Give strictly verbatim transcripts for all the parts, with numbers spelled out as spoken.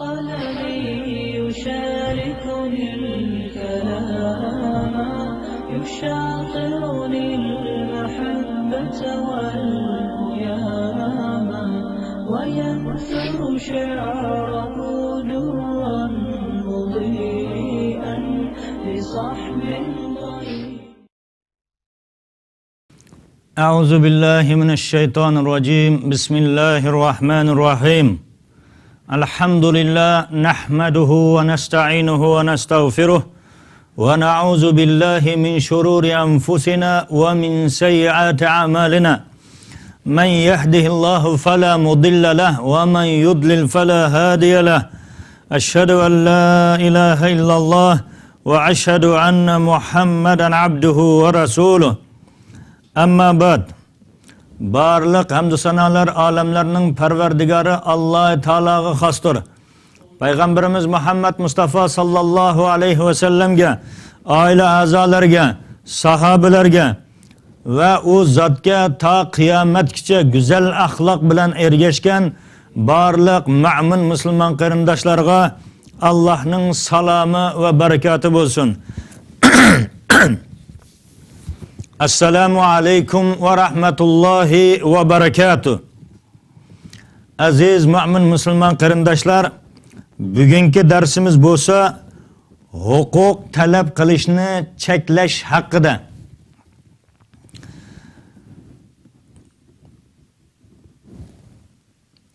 قلبي يشاركني الكلام، يشاطرني المحبة والهيام، وينثر شعره درا مضيئا لصحب طيب. أعوذ بالله من الشيطان الرجيم. بسم الله الرحمن الرحيم. الحمد لله، نحمده ونستعينه ونستغفره، ونعوذ بالله من شرور أنفسنا ومن سيئات أعمالنا. من يهده الله فلا مضل له، ومن يضلل فلا هادي له. أشهد أن لا إله إلا الله، وأشهد أن محمدا عبده ورسوله. أما بعد. بارلىق ھەمدۇ سانالار ئالەملەرنىڭ پەرۋەردىگارى ئاللاھ تائالاغا خاستۇر. پەيغەمبىرىمىز مۇھەممەد مۇستافا ساللاللاھۇ ئەلەيھى ۋەسەللەمگە، ئائىلە ئەزالىرىگە، ساھابىلەرگە ۋە ئۇ زاتكە تا قىيامەتكىچە گۈزەل ئەخلاق بىلەن ئەگەشكەن بارلىق مۆمىن مۇسۇلمان قېرىنداشلارغا ئاللاھنىڭ سالامى ۋە بەرىكاتى بولسۇن. ئەسسالامۇ ئەلەيكۇم ۋە رەھمەتۇللاھى ۋە بەرىكاتۇھ. ئەزىز مۆمىن مۇسۇلمان قېرىنداشلار، بۈگۈنكى دەرسىمىز بولسا ھوقۇق تەلەپ قىلىشنى چەكلەش ھەققىدە.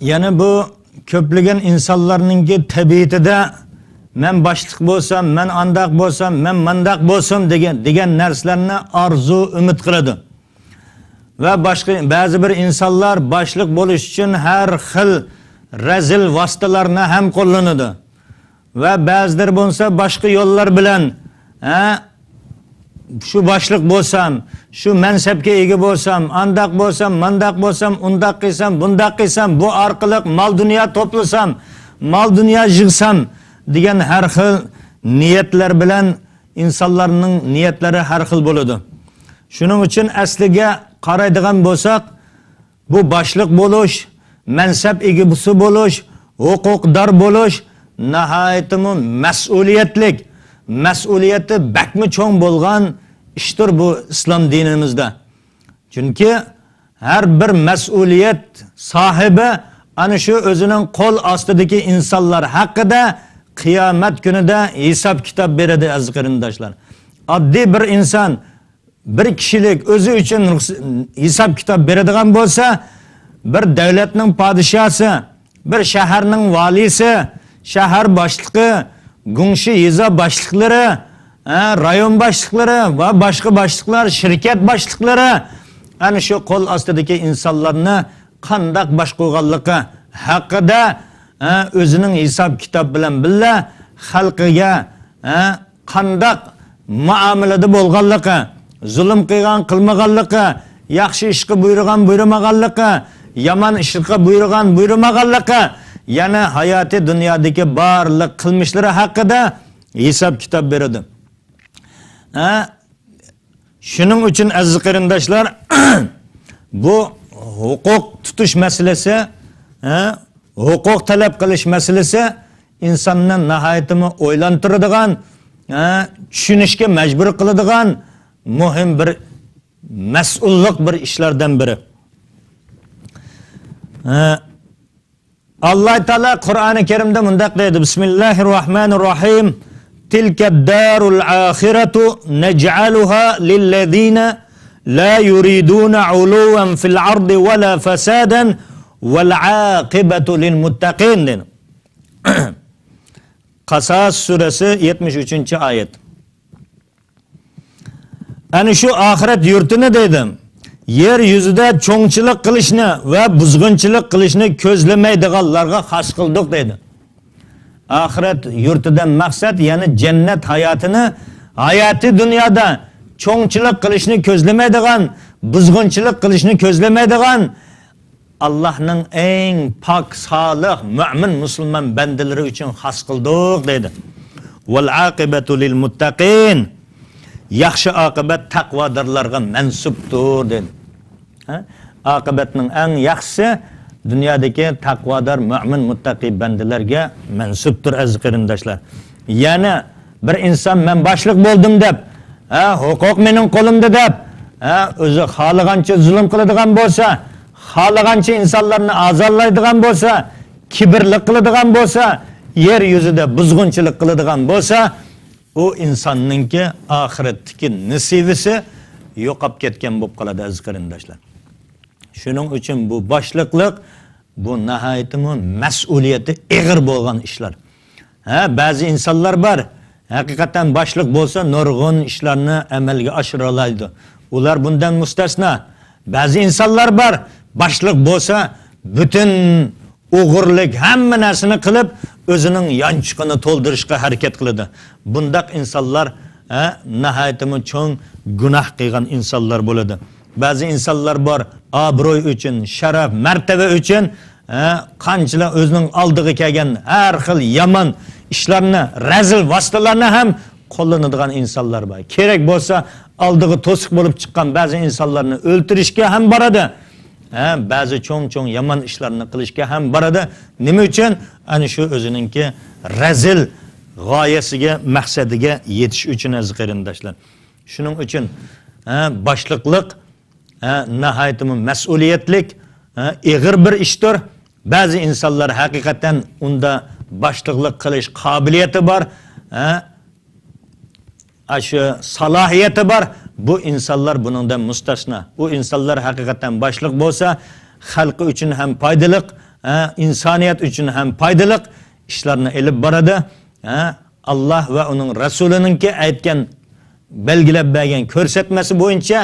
يەنى بۇ كۆپلىگەن ئىنسانلارنىڭكى تەبىئىتىدە، مەن باشلىق بولسام، مەن ئانداق بولسام، مەن مانداق بولسام دېگەن، دېگەن نەرسىلەرنى ئارزۇ، ئۈمىد قىلىدۇ. ۋە باشقا، بەزى بىر ئىنسانلار باشلىق بولۇش ئۈچۈن ھەر خىل رەزىل ۋاسىتىلەرنى ھەم قوللىنىدۇ. ۋە بەزىلىرى بولسا باشقا يوللار بىلەن، ھە، شۇ باشلىق بولسام، شۇ مەنسەپكە ئىگە بولسام، ئانداق بولسام، مانداق بولسام، ئۇنداق قىلسام، بۇنداق قىلسام، بۇ ئارقىلىق مال-دۇنيا توپلىسام، مال-دۇنيا يىغسام دېگەن ھەر خىل نىيەتلەر بىلەن ئىنسانلارنىڭ نىيەتلىرى ھەر خىل بولىدۇ. شۇنىڭ ئۈچۈن ئەسلىگە قارايدىغان بولساق، بۇ باشلىق بولۇش، مەنسەپ ئىگىسى بولۇش، ھوقۇقدار بولۇش ناھايىتىمۇ مەسئۇلىيەتلىك، مەسئۇلىيىتى بەكمۇ چوڭ بولغان ئىشتۇر بۇ ئىسلام دىنىمىزدا. چۈنكى ھەر بىر مەسئۇلىيەت ساھىبى ئەنە شۇ ئۆزىنىڭ قول ئاستىدىكى ئىنسانلار ھەققىدە قىيامەت كۈنىدە ھېساب-كىتاب بېرىدۇ، ئەزىز قېرىنداشلار. ئاددىي بىر ئىنسان بىر كىشىلىك ئۆزى ئۈچۈن رۇخس-، ھېساب-كىتاب بېرىدىغان بولسا، بىر دۆلەتنىڭ پادىشاھسى، بىر شەھەرنىڭ ۋالىيسى، شەھەر باشلىقى، گۇڭشى يېزا باشلىقلىرى، ھە، رايون باشلىقلىرى ۋە باشقا باشلىقلار، شىركەت باشلىقلىرى، ئەنە شۇ قول ئاستىدىكى ئىنسانلارنى قانداق باشقۇرغانلىقى ھەققىدە، ھە، ئۆزىنىڭ ھېساب-كىتاب بىلەن بىللە خەلقىگە، ھە، قانداق مۇئامىلىدە بولغانلىقى، زۇلۇم قىلغان قىلمىغانلىقى، ياخشى ئىشقا بۇيرۇغان بۇيرۇمىغانلىقى، يامان ئىشقا بۇيرۇغان بۇيرۇمىغانلىقى، يەنە ھاياتىي دۇنيادىكى بارلىق قىلمىشلىرى ھەققىدە ھېساب-كىتاب بېرىدۇ. ھە؟ شۇنىڭ ئۈچۈن، ئەزىز قېرىنداشلار، بۇ ھوقۇق تۇتۇش مەسىلىسى، ھە، ھوقۇق تەلەپ قىلىش مەسىلىسى ئىنساننى ناھايىتىمۇ ئويلانتۇرىدىغان، ھە، چۈشىنىشكە مەجبۇر قىلىدىغان مۇھىم بىر مەسئۇللۇق بىر ئىشلاردىن بىرى. ھە، ئاللاھ تائالا قۇرئانى كەرىمدە مۇنداق دەيدۇ: بىسمىللاھىر راھمانىر راھىم. تىلكەد دارۇل ئاخىرەتۇ نەجئەلۇھا لىللەزىنە لا يۇرىدۇنە ئۇلۇۋەن فىل ئەردى ۋەلا فەسادەن ۋەل ئاقىبەتۇ لىل مۇتتەقىن، دەيدۇ. قەسەس سۈرەسى، يەتمىش ئۈچىنچى ئايەت. ئەنە شۇ ئاخىرەت يۇرتىنى، دەيدۇ، يەر يۈزىدە چوڭچىلىق قىلىشنى ۋە بۇزغۇنچىلىق قىلىشنى كۆزلىمەيدىغانلارغا خاس قىلدۇق، دەيدۇ. ئاخىرەت يۇرتىدىن مەقسەت، يەنى جەننەت ھاياتىنى، ھاياتىي دۇنيادا چوڭچىلىق قىلىشنى كۆزلىمەيدىغان، بۇزغۇنچىلىق قىلىشنى كۆزلىمەيدىغان، ئاللاھنىڭ ئەڭ پاك، سالىھ، مۆمىن، مۇسۇلمان بەندىلىرى ئۈچۈن خاس قىلدۇق، دەيدۇ. ۋەل ئاقىبەتۇ لىل مۇتتەقىن. ياخشى ئاقىبەت تەقۋادارلارغا مەنسۇپتۇر، دەيدۇ. ھە؟ ئاقىبەتنىڭ ئەڭ ياخشىسى دۇنيادىكى تەقۋادار مۆمىن مۇتتەقىي بەندىلەرگە مەنسۇپتۇر، ئەزىز قېرىنداشلار. يەنى بىر ئىنسان مەن باشلىق بولدۇم دەپ، ھە، ھوقۇق مېنىڭ قولۇمدا دەپ، ھە، ئۆزى خالىغانچە زۇلۇم قىلىدىغان بولسا، خالىغانچە ئىنسانلارنى ئازارلايدىغان بولسا، كىبىرلىك قىلىدىغان بولسا، يەر يۈزىدە بۇزغۇنچىلىق قىلىدىغان بولسا، ئۇ ئىنساننىڭكى ئاخىرەتتىكى نېسىۋىسى يوقاپ كەتكەن بولۇپ قالىدۇ، ئەزىز قېرىنداشلار. شۇنىڭ ئۈچۈن بۇ باشلىقلىق، بۇ ناھايىتىمۇ مەسئۇلىيىتى ئېغىر بولغان ئىشلار. ھە، بەزى ئىنسانلار بار، ھەقىقەتەن باشلىق بولسا نۇرغۇن ئىشلارنى ئەمەلگە ئاشۇرالايدۇ. ئۇلار بۇندىن مۇستەسنا. بەزى ئىنسانلار بار، باشلىق بولسا پۈتۈن ئوغرىلىق ھەممە نەرسىنى قىلىپ، ئۆزىنىڭ يانچۇقىنى تولدۇرۇشقا ھەرىكەت قىلىدۇ. بۇنداق ئىنسانلار، ھە، ناھايىتىمۇ چوڭ گۇناھ قىلغان ئىنسانلار بولىدۇ. بەزى ئىنسانلار بار، ئابرۇي ئۈچۈن، شەرەپ، مەرتەبە ئۈچۈن، ھە، قانچىلا ئۆزىنىڭ ئالدىغا كەلگەن ھەر خىل يامان ئىشلارنى، رەزىل ۋاسىتىلەرنى ھەم قوللىنىدىغان ئىنسانلار بار. كېرەك بولسا، ئالدىغا توسۇق بولۇپ چىققان بەزى ئىنسانلارنى ئۆلتۈرۈشكە ھەم بارىدۇ. ھە، بەزى چوڭ-چوڭ يامان ئىشلارنى قىلىشقا ھەم بارىدۇ. نېمە ئۈچۈن؟ ئەنە شۇ ئۆزىنىڭكى رەزىل غايەسىگە، مەقسەتىگە يېتىش ئۈچۈن، ئەزىز قېرىنداشلار. شۇنىڭ ئۈچۈن، ھە، باشلىقلىق، ھە، ناھايىتىمۇ مەسئۇلىيەتلىك، ھە، ئېغىر بىر ئىشتۇر. بەزى ئىنسانلار ھەقىقەتەن ئۇندا باشلىقلىق قىلىش قابىلىيىتى بار، ھە، ئاشۇ سالاھىيىتى بار. بۇ ئىنسانلار بۇنىڭدىن مۇستەسنا. ئۇ ئىنسانلار ھەقىقەتەن باشلىق بولسا، خەلقى ئۈچۈن ھەم پايدىلىق، ھە، ئىنسانىيەت ئۈچۈن ھەم پايدىلىق ئىشلارنى ئېلىپ بارىدۇ. ھە، ئاللاھ ۋە ئۇنىڭ رەسۇلىنىڭكى ئېيتقان، بەلگىلەپ بەرگەن كۆرسەتمىسى بويىچە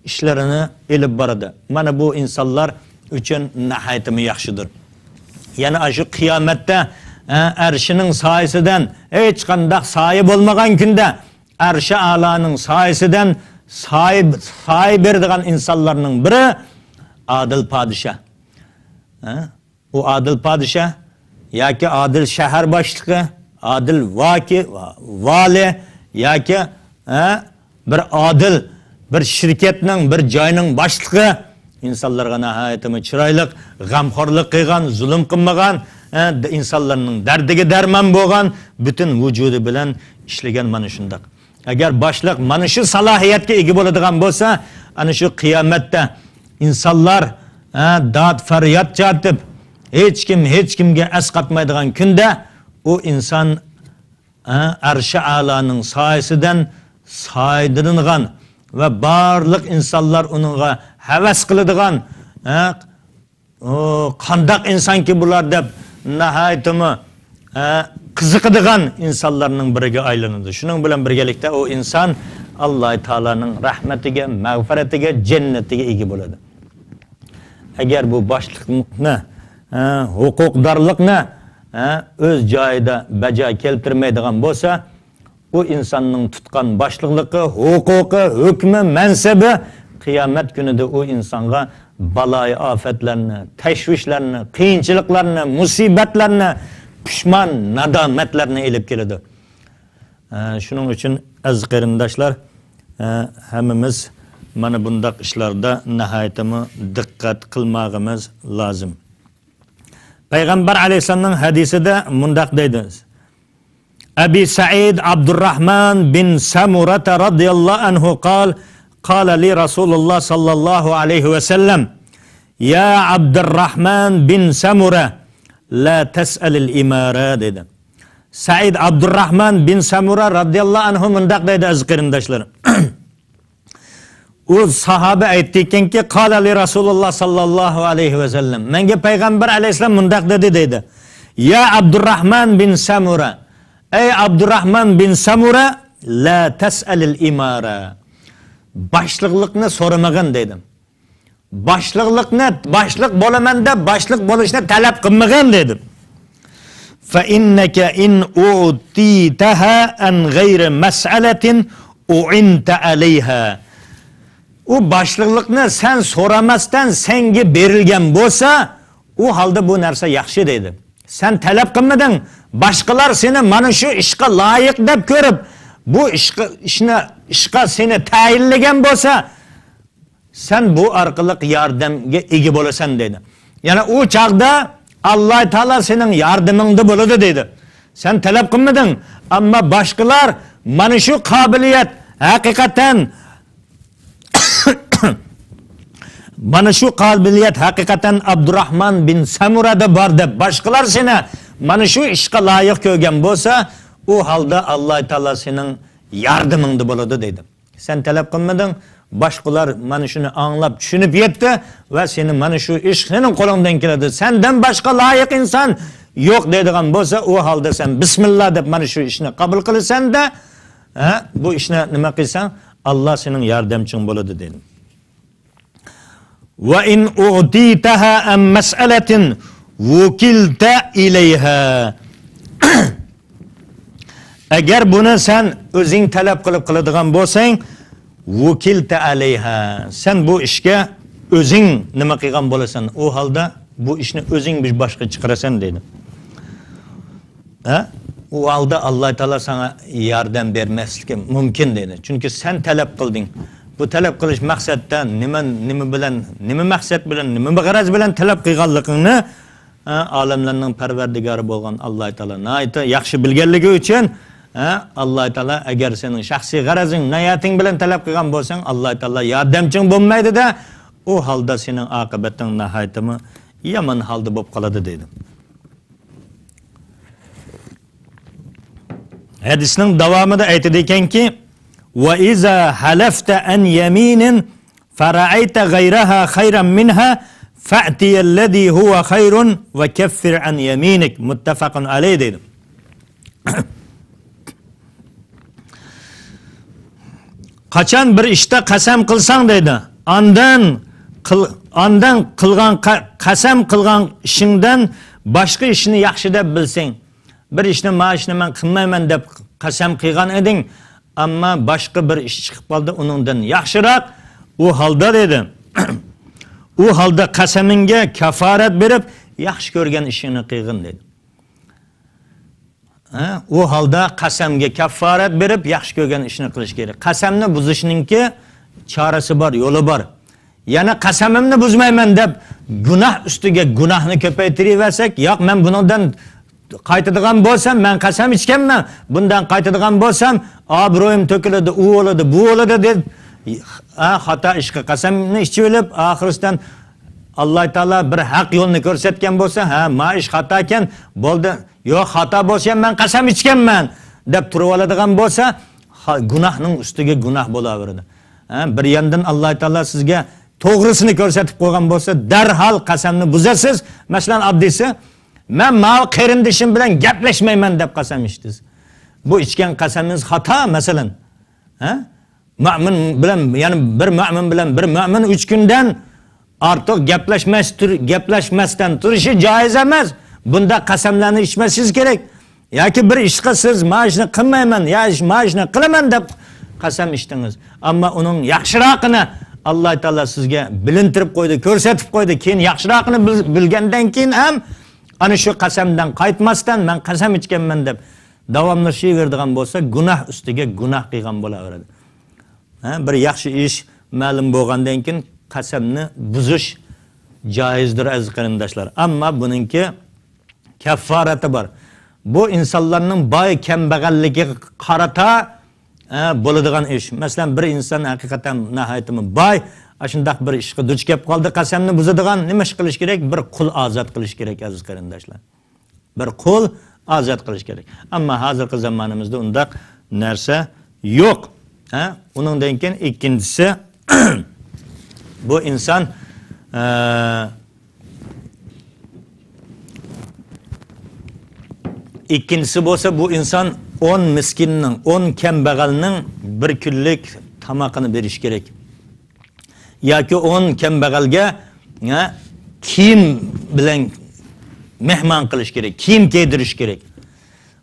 ئىشلىرىنى ئېلىپ بارىدۇ. مانا بۇ ئىنسانلار ئۈچۈن ناھايىتىمۇ ياخشىدۇر. يەنە ئاشۇ قىيامەتتە، ھە، ئەرشىنىڭ سايىسىدىن ھېچقانداق سايە بولمىغان كۈندە، ئەرشى ئالانىڭ سايىسىدىن سايە، سايە بېرىدىغان ئىنسانلارنىڭ بىرى ئادىل پادىشاھ. ھە؟ ئۇ ئادىل پادىشاھ ياكى ئادىل شەھەر باشلىقى، ئادىل ۋاكى، ۋالى ياكى، ھە، بىر ئادىل، بىر شىركەتنىڭ، بىر جاينىڭ باشلىقى، ئىنسانلارغا ناھايىتىمۇ چىرايلىق، غەمخورلۇق قىلغان، زۇلۇم قىلمىغان، ھە، ئىنسانلارنىڭ دەردىگە دەرمان بولغان، پۈتۈن ۋۇجۇدى بىلەن ئىشلىگەن مانا شۇنداق. ئەگەر باشلىق مانا شۇ سالاھىيەتكە ئىگە بولىدىغان بولسا، ئەنە شۇ قىيامەتتە ئىنسانلار، ھە، داد پەرياد چاتىپ، ھېچكىم ھېچكىمگە ئەسقاتمايدىغان كۈندە ئۇ ئىنسان، ھە، ئەرشى ئالانىڭ سايىسىدىن سايىدىلىنغان ۋە بارلىق ئىنسانلار ئۇنىڭغا ھەۋەس قىلىدىغان، ھە، ئۇ قانداق ئىنسانكى بۇلار دەپ ناھايىتىمۇ، ھە، قىزىقىدىغان ئىنسانلارنىڭ بىرىگە ئايلىنىدۇ. شۇنىڭ بىلەن بىرگىلىكتە ئۇ ئىنسان ئاللاھ تائالانىڭ رەھمىتىگە، مەغپىرىتىگە، جەننىتىگە ئىگە بولىدۇ. ئەگەر بۇ باشلىقلىقنى، ھە، ھوقۇقدارلىقنى، ھە، ئۆز جايىدا بەجا كەلتۈرمەيدىغان بولسا، ئۇ ئىنساننىڭ تۇتقان باشلىقلىقى، ھوقۇقى، ھۆكمى، مەنسىپى قىيامەت كۈنىدە ئۇ ئىنسانغا بالايىئاپەتلەرنى، تەشۋىشلەرنى، قىيىنچىلىقلارنى، مۇسىبەتلەرنى، پۇشمان، نادامەتلەرنى ئېلىپ كېلىدۇ. ئە، شۇنىڭ ئۈچۈن، ئەزىز قېرىنداشلار، ئە، ھەممىمىز مانا بۇنداق ئىشلاردا ناھايىتىمۇ دىققەت قىلماغىمىز لازىم. پەيغەمبەر ئەلەيھىسسالامنىڭ ھەدىسىدە مۇنداق دەيدۇ. أبي سعيد عبد الرحمن بن سمرة رضي الله عنه قال، قال لي رسول الله صلى الله عليه وسلم، يا عبد الرحمن بن سمرة، لا تسأل الإمارة دېدى. سەئىد ئابدۇرراھمان بىن سەمۇرە رازىياللاھۇ ئەنھۇ مۇنداق دەيدۇ، ئەزىز قېرىنداشلار. ئۇ ساھابە ئېيتتىكەنكى، قال لي رسول الله صلى الله عليه وسلم، مەنگە پەيغەمبەر ئەلەيھىسسالام مۇنداق دېدى دەيدۇ. يا عبد الرحمن بن سمرة، ئەي ئابدۇرراھمان بىن سەمۇرە، لا تسأل الإمارة، باشلىقلىقنى سورىمىغىن دېدى. باشلىقلىقنى، باشلىق بولىمەن دەپ باشلىق بولۇشنى تەلەپ قىلمىغىن دېدى. فإنك إن أعطيتها عن غير مسألة أعنت عليها. ئۇ باشلىقلىقنى سەن سورىماستىن سەنگە بېرىلگەن بولسا، ئۇ ھالدا بۇ نەرسە ياخشى دەيدۇ. سەن تەلەپ قىلمىدىڭ، باشقىلار سېنى مانا شۇ ئىشقا لايىق دەپ كۆرۈپ، بۇ ئىشقا، ئىشنى، ئىشقا سېنى تەيىنلىگەن بولسا، سەن بۇ ئارقىلىق ياردەمگە ئىگە بولىسەن دەيدۇ. يەنى ئۇ چاغدا ئاللا تائالا سېنىڭ ياردىمىڭدا بولىدۇ دەيدۇ. سەن تەلەپ قىلمىدىڭ، ئەمما باشقىلار مانا شۇ قابىلىيەت ھەقىقەتەن مانا شۇ قابىلىيەت ھەقىقەتەن ئابدۇراخمان بىن سەمۇرەدە بار دەپ، باشقىلار سېنى مانا شۇ ئىشقا لايىق كۆرگەن بولسا، ئۇ ھالدا ئاللا تائالا سېنىڭ ياردىمىڭدا بولىدۇ دەيدۇ. سەن تەلەپ قىلمىدىڭ، باشقىلار مانا شۇنى ئاڭلاپ، چۈشىنىپ يەتتى ۋە سېنى مانا شۇ ئىش سېنىڭ قولۇڭدىن كېلىدۇ. سەندىن باشقا لايىق ئىنسان يوق دەيدىغان بولسا، ئۇ ھالدا سەن بىسمىللا دەپ مانا شۇ ئىشنى قوبۇل قىلىسەن-دە، ھە، بۇ ئىشنى نېمە قىلساڭ، ئاللا سېنىڭ ياردەمچىڭ بولىدۇ دېدى. وَإِنْ أُعْطِيتَهَا عَنْ مَسْأَلَةٍ وُكِلْتَ إِلَيْهَا. ئەگەر بۇنى سەن ئۆزۈڭ تەلەپ قىلىپ قىلىدىغان بولساڭ، وُكِلْتَ إِلَيْهَا، سەن بۇ ئىشقا ئۆزۈڭ نېمە قىلغان بولىسەن، ئۇ ھالدا بۇ ئىشنى ئۆزۈڭ بىر باشقا چىقىرىسەن دەيدۇ. ھە؟ ئۇ ھالدا ئاللا تائالا ساڭا ياردەم بەرمەسلىكى مۇمكىن دەيدۇ. چۈنكى سەن تەلەپ قىلدىڭ. بۇ تەلەپ قىلىش مەقسەتتە نېمە، نېمە بىلەن، نېمە مەقسەت بىلەن، نېمە غەرەز بىلەن تەلەپ قىلغانلىقىڭنى، ھە، ئالەملەرنىڭ پەرۋەردىگارى بولغان ئاللا تائالا ناھايىتى ياخشى بىلگەنلىكى ئۈچۈن، ھە، ئاللا تائالا ئەگەر سېنىڭ شەخسىي غەرەزىڭ، نىيەتىڭ بىلەن تەلەپ قىلغان بولساڭ، ئاللا تائالا ياردەمچىڭ بولمايدۇ-دە، ئۇ ھالدا سېنىڭ ئاقىۋىتىڭ ناھايىتىمۇ يامان ھالدا بولۇپ قالىدۇ دەيدۇ. ھەدىسنىڭ داۋامىدا ئېيتىدىكەنكى، وَإِذَا حَلَفْتَ عَنْ يَمِينٍ فَرَأَيْتَ غَيْرَهَا خَيْرًا مِنْهَا فَأْتِ الَّذِي هُوَ خَيْرٌ وَكَفِّرْ عَنْ يَمِينِكَ، مُتَّفَقٌ عَلَيْهِ دەيدۇ. قاچان بىر ئىشتا قەسەم قىلساڭ دەيدۇ، ئاندىن قىل-، ئاندىن قىلغان قە-، قەسەم قىلغان ئىشىڭدىن باشقا ئىشنى ياخشى دەپ بىلسەڭ، بىر ئىشنى، ما ئىشنى مەن قىلمايمەن دەپ قەسەم قىلغان ئىدىڭ، ئەمما باشقا بىر ئىش چىقىپ قالدى، ئۇنىڭدىن ياخشىراق، ئۇ ھالدا دەيدۇ، ئۇ ھالدا قەسىمىڭگە كافارەت بېرىپ، ياخشى كۆرگەن ئىشىڭنى قىلغىن دەيدۇ. ھە؟ ئۇ ھالدا قەسەمگە كافارەت بېرىپ، ياخشى كۆرگەن ئىشنى قىلىش كېرەك. قەسەمنى بۇزۇشنىڭكى چارىسى بار، يولى بار. يەنە قەسىمىمنى بۇزمايمەن دەپ، گۇناھ ئۈستىگە گۇناھنى كۆپەيتىرىۋەرسەك، ياق، مەن بۇنىڭدىن قايتىدىغان بولسام، مەن قەسەم ئىچكەنمەن، بۇندىن قايتىدىغان بولسام، ئابرويۇم تۆكۈلىدۇ، ئۇ بولىدۇ، بۇ بولىدۇ دەپ، ھە، خاتا ئىشقا قەسەمنى ئىچىۋېلىپ، ئاخىرسىدىن ئاللا تائالا بىر ھەق يولنى كۆرسەتكەن بولسا، ھە، ما ئىش خاتا ئىكەن، بولدى، يوق، خاتا بولسا ھەم مەن قەسەم ئىچكەنمەن دەپ تۇرۇۋالىدىغان بولسا، خا-، گۇناھنىڭ ئۈستىگە گۇناھ بولاۋېرىدۇ. ھە، بىر ياندىن ئاللا تائالا سىزگە توغرىسىنى كۆرسىتىپ قويغان بولسا، دەرھال قەسەمنى بۇزىسىز. مەسىلەن، ئاددىيسى، مەن ماۋۇ قېرىندىشىم بىلەن گەپلەشمەيمەن دەپ قەسەم ئىچتىڭىز. بۇ ئىچكەن قەسىمىڭىز خاتا، مەسىلەن. ھە؟ مۆمىن بىلەن، يەنى بىر مۆمىن بىلەن بىر مۆمىن ئۈچ كۈندىن ئارتۇق گەپلەشمەس تۇر-، گەپلەشمەستىن تۇرۇشى جائىز ئەمەس. بۇنداق قەسەملەرنى ئىچمەسلىك كېرەك. ياكى بىر ئىشقا سىز، ما ئىشنى قىلمايمەن، يا ئىش، ما ئىشنى قىلىمەن دەپ قەسەم ئىچتىڭىز. ئەمما ئۇنىڭ ياخشىراقىنى ئاللا تائالا سىزگە بىلىندۈرۈپ قويدى، كۆرسەتىپ قويدى. كېيىن ياخشىراقىنى بىل-، بىلگەندىن كېيىن ھەم ئەنە شۇ قەسەمدىن قايتماستىن، مەن قەسەم ئىچكەنمەن دەپ داۋاملىشىۋېرىدىغان بولسا، گۇناھ ئۈستىگە گۇناھ قىلغان بولاۋېرىدۇ. ھە، بىر ياخشى ئىش مەلۇم بولغاندىن كېيىن قەسەمنى بۇزۇش جائىزدۇر، ئەزىز قېرىنداشلار. ئەمما بۇنىڭكى كەففارەتى بار. بۇ ئىنسانلارنىڭ باي كەمبەغەللىكىگە قارىتا، ھە، بولىدىغان ئىش. مەسىلەن، بىر ئىنسان ھەقىقەتەن ناھايىتىمۇ باي، ئاشۇنداق بىر ئىشقا دۇچ كەپ قالدى، قەسەمنى بۇزىدىغان نېمە ئىش قىلىش كېرەك؟ بىر قۇل ئازاد قىلىش كېرەك، ئەزىز قېرىنداشلار. بىر قۇل ئازاد قىلىش كېرەك. ئەمما ھازىرقى زامانىمىزدا ئۇنداق نەرسە يوق. ھە؟ ئۇنىڭدىن كېيىن ئىككىنچىسى، بۇ ئىنسان، ئە، ئىككىنچىسى بولسا، بۇ ئىنسان ئون مىسكىننىڭ، ئون كەمبەغەلنىڭ بىر كۈنلۈك تامىقىنى بېرىش كېرەك. ياكى ئون كەمبەغەلگە، ھە، كىيىم بىلەن مېھمان قىلىش كېرەك، كىيىم كىيدۈرۈش كېرەك.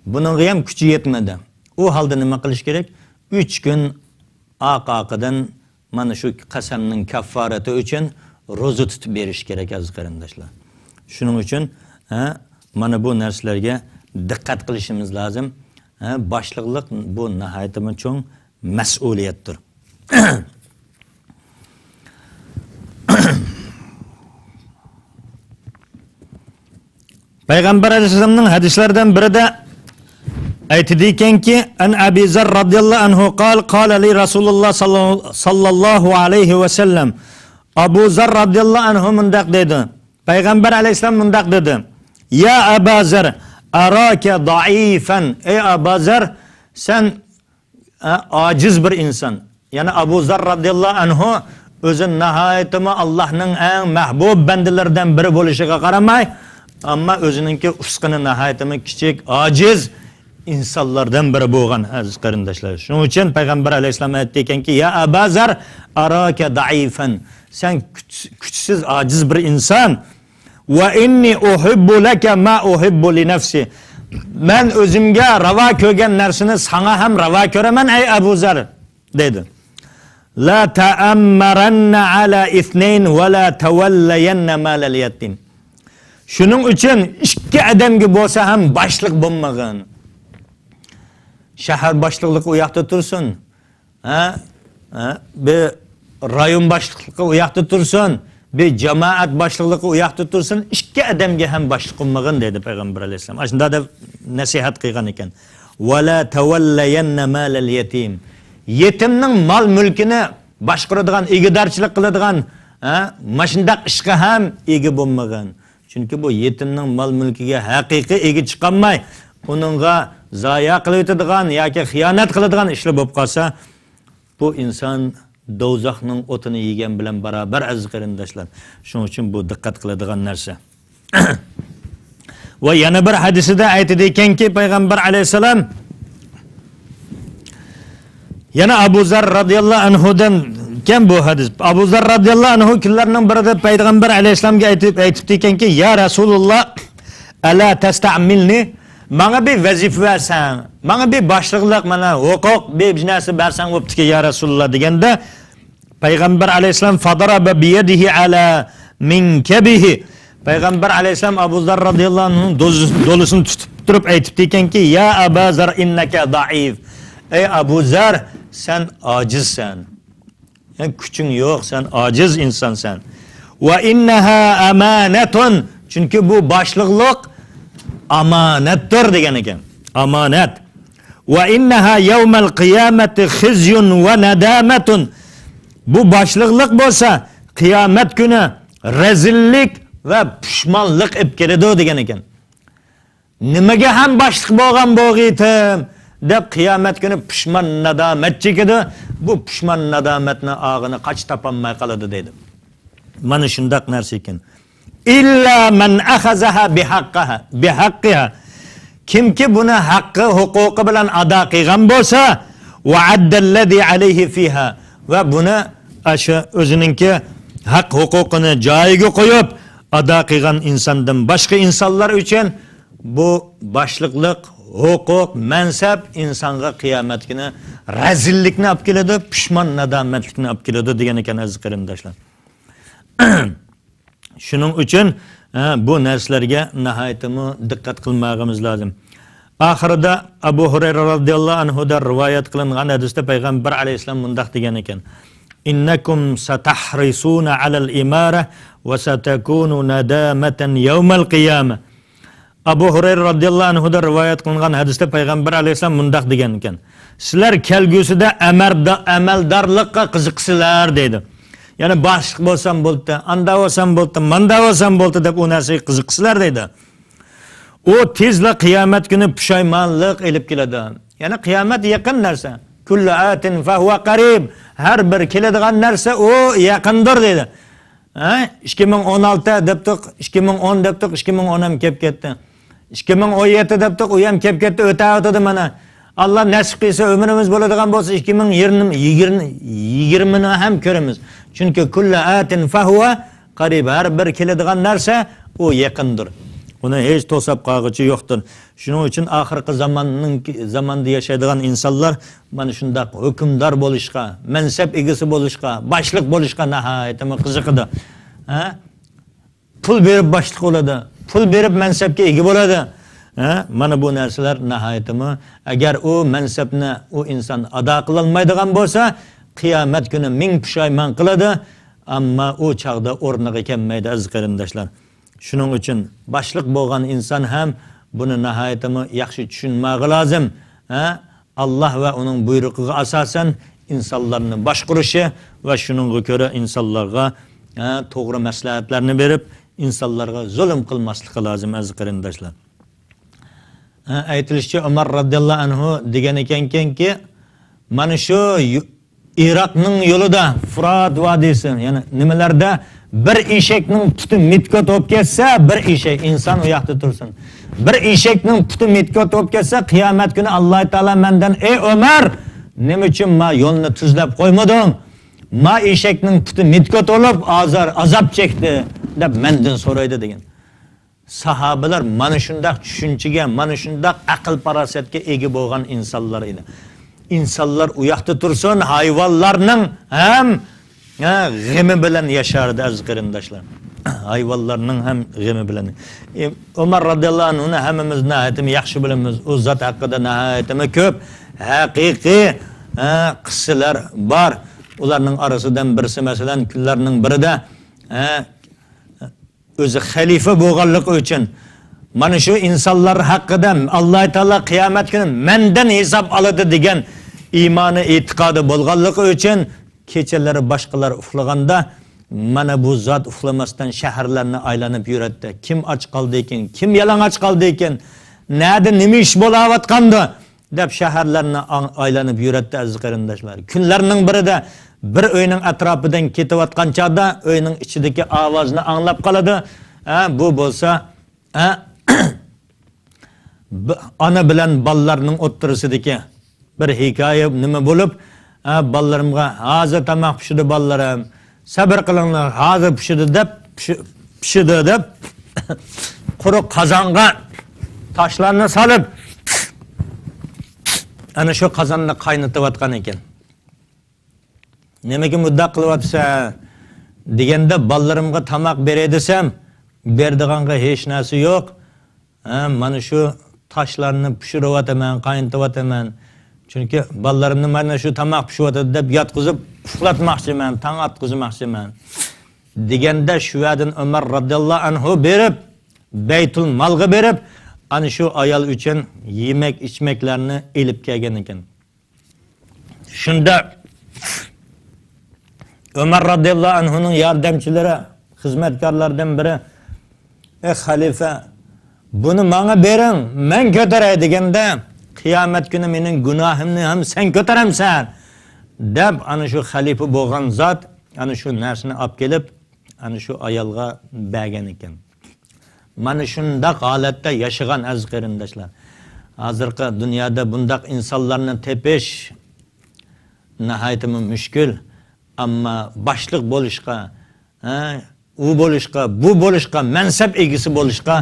بۇنىڭغا ھەم كۈچى يەتمىدى. ئۇ ھالدا نېمە قىلىش كېرەك؟ ئۈچ كۈن ئارقا-ئارقىدىن مانا شۇ قەسەمنىڭ كەففارىتى ئۈچۈن روزا تۇتۇپ بېرىش كېرەك، ئەزىز قېرىنداشلار. شۇنىڭ ئۈچۈن، ھە، مانا بۇ نەرسىلەرگە دىققەت قىلىشىمىز لازىم. ھە، باشلىقلىق بۇ ناھايىتىمۇ چوڭ مەسئۇلىيەتتۇر. پەيغەمبەر ئەلەيھىسسالامنىڭ ھەدىسلىرىدىن بىرىدە ئېيتىدىكەنكى، ئەن ئەبى زەر رەزىياللاھۇ ئەنھۇ قال، قال لى رەسۇلۇللاھ ساللاللاھۇ ئەلەيھى ۋە سەللەم. ئەبۇ زەر رەزىياللاھۇ ئەنھۇ مۇنداق دەيدۇ. پەيغەمبەر ئەلەيھىسسالام مۇنداق دېدى. يا أبا ذر أراك ضعيفا. ئەي ئەبا زەر، سەن ئە، ئاجىز بىر ئىنسان. يەنى ئەبۇ زەر رەزىياللاھۇ ئەنھۇ ئۆزى ناھايىتىمۇ ئاللاھنىڭ ئەڭ مەھبۇب بەندىلىرىدىن بىرى بولۇشىغا قارىماي، ئەمما ئۆزىنىڭكى ئۇسقىنى ناھايىتىمۇ كىچىك، ئاجىز ئىنسانلاردىن بىرى بولغان، ئەزىز قېرىنداشلار. شۇنىڭ ئۈچۈن پەيغەمبەر ئەلەيھىسسالام ئېيتتىكەنكى، يا ئەبا زەر، أراك ضعيفا. سەن كۈچ-، كۈچسىز، ئاجىز بىر ئىنسان. ۋە ئىننى ئۇھىببۇ لەكە ما ئۇھىببۇ لىنەفسى. مەن ئۆزۈمگە راۋا كۆرگەن نەرسىنى ساڭا ھەم راۋا كۆرىمەن، ئەي ئەبۇ زەر، دەيدۇ. لا تەئەممەرەننە ئەلا ئىسنەين ۋە لا تەۋەللەيەننە مالەل يەتىم. شۇنىڭ ئۈچۈن ئىككى ئادەمگە بولسا ھەم باشلىق بولمىغىن. شەھەر باشلىقلىقى ئۇ ياقتا تۇرسۇن. ھە؟ ھە؟ بىر رايون باشلىقلىقى ئۇ ياقتا تۇرسۇن، بىر جامائەت باشلىقلىقى ئۇ ياقتا تۇرسۇن، ئىككى ئادەمگە ھەم باشلىق بولمىغىن، دېدى پەيغەمبەر ئەلەيھىسسالام. ئاشۇنداق دەپ نەسىھەت قىلغان ئىكەن. ۋە لا تەۋەللەيەننە مالەل يەتىم. يېتىمنىڭ مال-مۈلكىنى باشقۇرىدىغان، ئىگىدارچىلىق قىلىدىغان، ھە؟ ماشۇنداق ئىشقا ھەم ئىگە بولمىغىن. چۈنكى بۇ يېتىمنىڭ مال-مۈلكىگە ھەقىقىي ئىگە چىقالماي، ئۇنىڭغا زايە قىلىۋېتىدىغان ياكى خىيانەت قىلىدىغان ئىشلار بولۇپ قالسا، بۇ ئىنسان دوزاخنىڭ ئوتىنى يېگەن بىلەن باراۋەر، ئەزىز قېرىنداشلار. شۇنىڭ ئۈچۈن بۇ دىققەت قىلىدىغان نەرسە. ۋە يەنە بىر ھەدىسىدە ئېيتىدىكەنكى، پەيغەمبەر ئەلەيھىسسالام، يەنە ئەبۇ زەر رەزىياللاھۇ ئەنھۇدىن ئىكەن بۇ ھەدىس. ئەبۇ زەر رەزىياللاھۇ ئەنھۇ كۈنلەرنىڭ بىرىدە پەيغەمبەر ئەلەيھىسسالامغا ئېيتىپ، ئېيتىپتىكەنكى، يا رەسۇلۇللاھ، ئەلا تەستەئمىلنى، ماڭا بىر ۋەزىپە بەرسەڭ، ماڭا بىر باشلىقلىق، مانا ھوقۇق، بىر نەرسە بەرسەڭ بوپتىكەن، يا رەسۇلۇللاھ، دېگەندە، پەيغەمبەر ئەلەيھىسسالام فەزەرەبە بىيەدىھى ئەلا مىنكەبىھى. پەيغەمبەر ئەلەيھىسسالام ئەبۇ زەر رەزىياللاھۇ ئەنھۇنىڭ دوز-، دولىسىنى تۇتۇپ تۇرۇپ ئېيتىپتىكەنكى، يا ئەبا زەر ئىننەكە زەئىف. ئەي ئەبۇ زەر، سەن ئاجىزسەن. يەنى كۈچۈڭ يوق، سەن ئاجىز ئىنسانسەن. ۋە ئىننەھا ئامانەتۇن. چۈنكى بۇ باشلىقلىق ئامانەتتۇر دېگەن ئىكەن. ئامانەت. ۋە ئىننەھا يەۋمەل قىيامەتى خىزيۇن ۋە نەدامەتۇن. بۇ باشلىقلىق بولسا قىيامەت كۈنى رەزىللىك ۋە پۇشمانلىق ئېلىپ كېلىدۇ دېگەن ئىكەن. نېمىگە ھەم باشلىق بولغان بولغىيتىم دەپ قىيامەت كۈنى پۇشمان نادامەت چېكىدۇ. بۇ پۇشمان نادامەتنى ئاغىنى قاچا تاپالماي قالىدۇ دەيدۇ. مانا شۇنداق نەرسە ئىكەن. ئىللا مەن ئەخەزەھا بىھەققىھا، بىھەققىھا. كىمكى بۇنى ھەققى، ھوقۇقى بىلەن ئادا قىلغان بولسا، ۋە ئەددەللەزى ئەلەيھى فىھا، ۋە بۇنى ئاشۇ ئۆزىنىڭكى ھەق ھوقۇقىنى جايىغا قويۇپ ئادا قىلغان ئىنساندىن باشقا ئىنسانلار ئۈچۈن بۇ باشلىقلىق، ھوقۇق، مەنسەپ ئىنسانغا قىيامەت كۈنى رەزىللىكنى ئاپ كېلىدۇ، پۇشمان نادامەتلىكنى ئاپ كېلىدۇ دېگەن ئىكەن، ئەزىز قېرىنداشلار. شۇنىڭ ئۈچۈن، ھە، بۇ نەرسىلەرگە ناھايىتىمۇ دىققەت قىلماغىمىز لازىم. ئاخىرىدا ئەبۇ ھۇرەيرە رەزىياللاھۇ ئەنھۇدىن رىۋايەت قىلىنغان ھەدىستە پەيغەمبەر ئەلەيھىسسالام مۇنداق دېگەن ئىكەن، ئىننەكۇم سەتەھرىسۇنە ئەلەل ئىمارە ۋە سەتەكۇنۇ نەدامەتەن يەۋمەل قىيامە. ئەبۇ ھۇرەيرە رەزىياللاھۇ ئەنھۇدىن رىۋايەت قىلىنغان ھەدىستە پەيغەمبەر ئەلەيھىسسالام مۇنداق دېگەن ئىكەن، سىلەر كەلگۈسىدە ئەمەردا-، ئەمەلدارلىققا قىزىقىسىلەر دەيدۇ. يەنى باشلىق بولسام بولدى، ئاندا بولسام بولدى، ماندا بولسام بولدى دەپ ئۇ نەرسىگە قىزىقىسىلەر دەيدۇ. ئۇ تېزلا قىيامەت كۈنى پۇشايمانلىق ئېلىپ كېلىدۇ. يەنى قىيامەت يېقىن نەرسە. كۇللۇ ئاتىن فەھۇۋە قەرىب. ھەر بىر كېلىدىغان نەرسە ئۇ يېقىندۇر دەيدۇ. ھە؟ ئىككى مىڭ ئون ئالتە دەپتۇق، ئىككى مىڭ ئون دەپتۇق، ئىككى مىڭ ئون ھەم كېلىپ كەتتى. ئىككى مىڭ ئون يەتتە دەپتۇق، ئۇ ھەم كېلىپ كەتتى، ئۆتەۋاتىدۇ مانا. ئاللا نەسىپ قىلسا، ئۆمرىمىز بولىدىغان بولسا، ئىككى مىڭ يىگىرمە، يىگىرمە، يىگىرمىنى ھەم كۆرىمىز. چۈنكى كۇللۇ ئاتىن فەھۇۋە قەرىب، ھەر بىر كېلىدىغان نەرسە ئۇ يېقىندۇر. ئۇنى ھېچ توساپ قالغۇچى يوقتۇر. شۇنىڭ ئۈچۈن ئاخىرقى زاماننىڭ، زاماندا ياشايدىغان ئىنسانلار مانا شۇنداق ھۆكۈمدار بولۇشقا، مەنسەپ ئىگىسى بولۇشقا، باشلىق بولۇشقا ناھايىتىمۇ قىزىقىدۇ. ھە؟ پۇل بېرىپ باشلىق بولىدۇ، پۇل بېرىپ مەنسەپكە ئىگە بولىدۇ. ھە؟ مانا بۇ نەرسىلەر ناھايىتىمۇ، ئەگەر ئۇ مەنسەپنى ئۇ ئىنسان ئادا قىلالمايدىغان بولسا، قىيامەت كۈنى مىڭ پۇشايمان قىلىدۇ، ئەمما ئۇ چاغدا ئورنىغا كەلمەيدۇ، ئەزىز قېرىنداشلار. شۇنىڭ ئۈچۈن باشلىق بولغان ئىنسان ھەم بۇنى ناھايىتىمۇ ياخشى چۈشىنمەگە لازىم. ھە؟ ئاللاھ ۋە ئۇنىڭ بۇيرۇقىغا ئاساسەن ئىنسانلارنى باشقۇرۇشى ۋە شۇنىڭغا كۆرە ئىنسانلارغا، ھە، توغرا مەسلىھەتلەرنى بېرىپ، ئىنسانلارغا زۇلۇم قىلماسلىقى لازىم، ئەزىز قېرىنداشلار. ھە، ئېيتىلىشىچە، ئۆمەر رازىياللاھۇ ئەنھۇ دېگەن ئىكەنكەنكى، مانا شۇ يۇ-، ئىراقنىڭ يولىدا، فۇرات ۋادىسى، يەنى نېمىلەردە بىر ئېشەكنىڭ پۇتى مىتكوت بولۇپ كەتسە، بىر ئېشەك، ئىنسان ئۇ ياقتا تۇرسۇن، بىر ئېشەكنىڭ پۇتى مىتكوت بولۇپ كەتسە، قىيامەت كۈنى ئاللاھ تائالا مەندىن، ئەي ئۆمەر، نېمە ئۈچۈن ما يولنى تۈزلەپ قويمىدىڭ؟ ما ئېشەكنىڭ پۇتى مىتكوت بولۇپ، ئازار، ئازاب چەكتى، دەپ مەندىن سورايدۇ، دېگەن. ساھابىلەر مانا شۇنداق چۈشەنچىگە، مانا شۇنداق ئەقىل-پاراسەتكە ئىگە بولغان ئىنسانلار ئىدى. ئىنسانلار ئۇ ياقتا تۇرسۇن، ھايۋانلارنىڭ ھەم، ھە، غېمى بىلەن ياشاردى، ئەزىز قېرىنداشلار. ھايۋانلارنىڭ ھەم غېمى بىلەن. ئى، ئۆمەر رازىياللاھۇ ئەنھۇنى ھەممىمىز ناھايىتىمۇ ياخشى بىلىمىز. ئۇ زات ھەققىدە ناھايىتىمۇ كۆپ ھەقىقىي، ھە، قىسسىلەر بار. ئۇلارنىڭ ئارىسىدىن بىرسى، مەسىلەن، كۈنلەرنىڭ بىرىدە، ھە، ئۆزى خەلىپە بولغانلىقى ئۈچۈن، مانا شۇ ئىنسانلار ھەققىدە ئاللاھ تائالا قىيامەت كۈنى مەندىن ھېساب ئالىدۇ دېگەن ئىمانى، ئېتىقادى بولغانلىقى ئۈچۈن، كېچىلىرى باشقىلار ئۇخلىغاندا، مانا بۇ زات ئۇخلىماستىن شەھەرلەرنى ئايلىنىپ يۈرەتتى. كىم ئاچ قالدىكىن، كىم يالىڭاچ قالدىكىن، نەدە نېمە ئىش بولاۋاتقاندۇ؟ دەپ شەھەرلەرنى ئاڭ-، ئايلىنىپ يۈرەتتى، ئەزىز قېرىنداشلار. كۈنلەرنىڭ بىرىدە بىر ئۆينىڭ ئەتراپىدىن كېتىۋاتقان چاغدا ئۆينىڭ ئىچىدىكى ئاۋازنى ئاڭلاپ قالىدۇ. ھە، بۇ بولسا، ھە، ب-، ئانا بىلەن بالىلارنىڭ ئوتتۇرىسىدىكى بىر ھېكايە نېمە بولۇپ، ھە، بالىلىرىمغا، ھازىر تاماق پىشىدۇ بالىلىرىم، سەبىر قىلىڭلار، ھازىر پىشىدۇ دەپ، پىشى-، پىشىدۇ دەپ، قۇرۇق قازانغا تاشلارنى سالىپ، ئەنە شۇ قازاننى قاينىتىۋاتقان ئىكەن. نېمىگە مۇنداق قىلىۋاتىسەن؟ دېگەندە، بالىلىرىمغا تاماق بېرەي دېسەم، بېرىدىغانغا ھېچ نەرسە يوق. ھە، مانا شۇ تاشلارنى پىشۇرۇۋاتىمەن، قاينىتىۋاتىمەن. چۈنكى بالىلىرىمنى مانا شۇ تاماق پىشىۋاتىدۇ دەپ ياتقۇزۇپ ئۇخلاتماقچىمەن، تاڭ ئاتقۇزماقچىمەن. دېگەندە شۇ يەردىن ئۆمەر رازىياللاھۇ ئەنھۇ بېرىپ، بەيتۇل مالغا بېرىپ، ئانا شۇ ئايال ئۈچۈن يېمەك ئىچمەكلەرنى ئېلىپ كەلگەن ئىكەن. شۇنداق ئۆمەر رازىياللاھۇ ئەنھۇنىڭ ياردەمچىلىرى، خىزمەتكارلاردىن بىرى، ئەي خەلىپە، بۇنى ماڭا بېرىڭ، مەن كۆتۈرەي دېگەندە، قىيامەت كۈنى مېنىڭ گۇناھىمنى ھەم سەن كۆتۈرەمسەن؟ دەپ، ئانا شۇ خەلىپە بولغان زات، ئانا شۇ نەرسىنى ئاپ كېلىپ، ئانا شۇ ئايالغا بەرگەن ئىكەن. مانا شۇنداق ھالەتتە ياشىغان ئەزىز قېرىنداشلار. ھازىرقى دۇنيادا بۇنداق ئىنسانلارنى تېپىش ناھايىتىمۇ مۈشكۈل. ئەمما باشلىق بولۇشقا، ھە، ئۇ بولۇشقا، بۇ بولۇشقا، مەنسەپ ئىگىسى بولۇشقا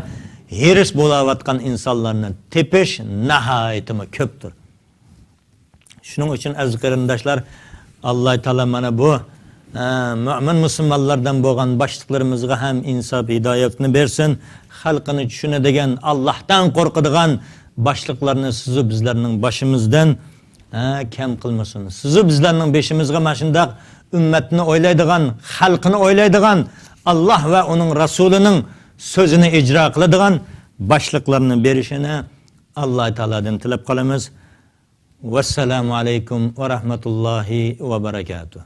ھېرىس بولاۋاتقان ئىنسانلارنى تېپىش ناھايىتىمۇ كۆپتۇر. شۇنىڭ ئۈچۈن، ئەزىز قېرىنداشلار، ئاللاھ تائالا مانا بۇ، ئە، مۆمىن مۇسۇلمانلاردىن بولغان باشلىقلىرىمىزغا ھەم ئىنساپ، ھىدايەتنى بەرسۇن. خەلقىنى چۈشىنىدىغان، ئاللاھتىن قورقىدىغان باشلىقلارنى سىزۇ بىزلەرنىڭ باشىمىزدىن، ئە، كەم قىلمىسۇن. سىزۇ بىزلەرنىڭ بېشىمىزغا مانا شۇنداق ئۈممەتنى ئويلايدىغان، خەلقىنى ئويلايدىغان، ئاللاھ ۋە ئۇنىڭ رەسۇلىنىڭ سۆزىنى ئىجرا قىلىدىغان باشلىقلارنى بېرىشىنى ئاللاھ تائالادىن تىلەپ قالىمىز. ۋەسسالامۇ ئەلەيكۇم ۋە رەھمەتۇللاھى ۋە بەرەكاتۇھ.